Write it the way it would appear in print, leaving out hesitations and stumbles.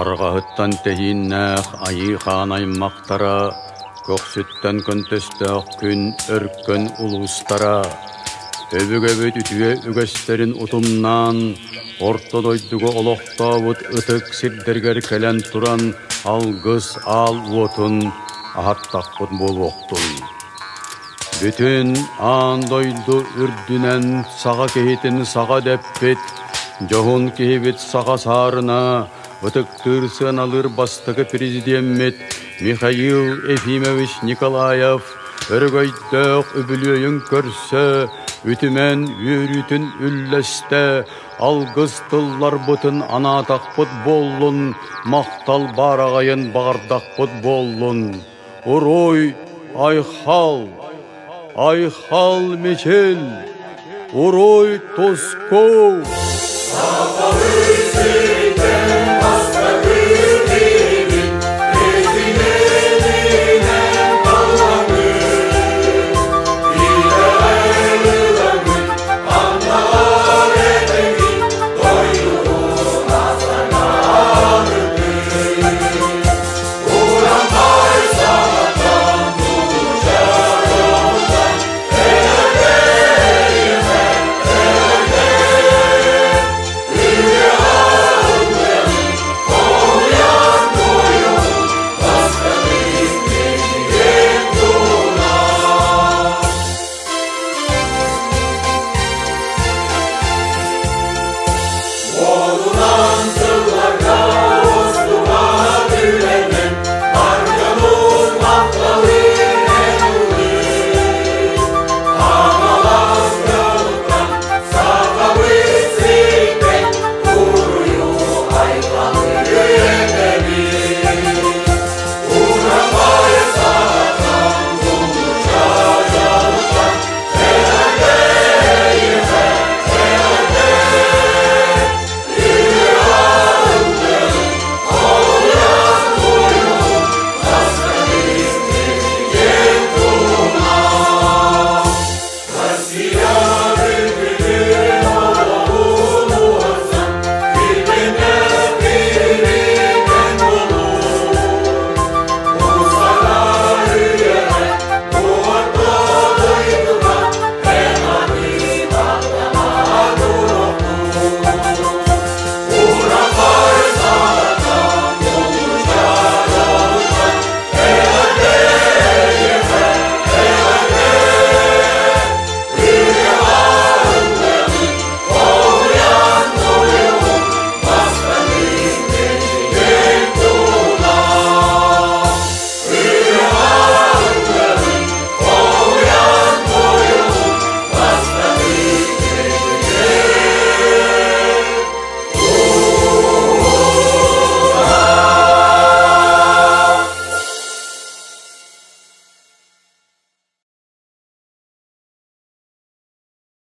Арҕаһыттан тэһииннээх айыы хаан аймахтара, көхсүттэн көнтөстөөх күн өркөн улуустара, өбүгэбит үтүө үгэстэрин утумнаан, орто дойдуга олохтообут ытык сирдэригэр кэлэн туран алгыс аал уотун аһаттахпыт буолуохтун. Бүтүн аан дойду үрдүнэн саха киһитин саха дэппит, дьоһун киһибит саха саарына, ытыктыыр сыаналыыр бастакы президеммит Михаил Ефимович Николаев өрөгөйдөөх үбүлүөйүн көрсө, үтүмэн үөрүүтүн үллэстэ, алгыс тылларбытын анаатахпыт буоллун, махтал баараҕайын баҕардахпыт буоллун. Уруй, айхал! Айхал мичил! Уруй туску!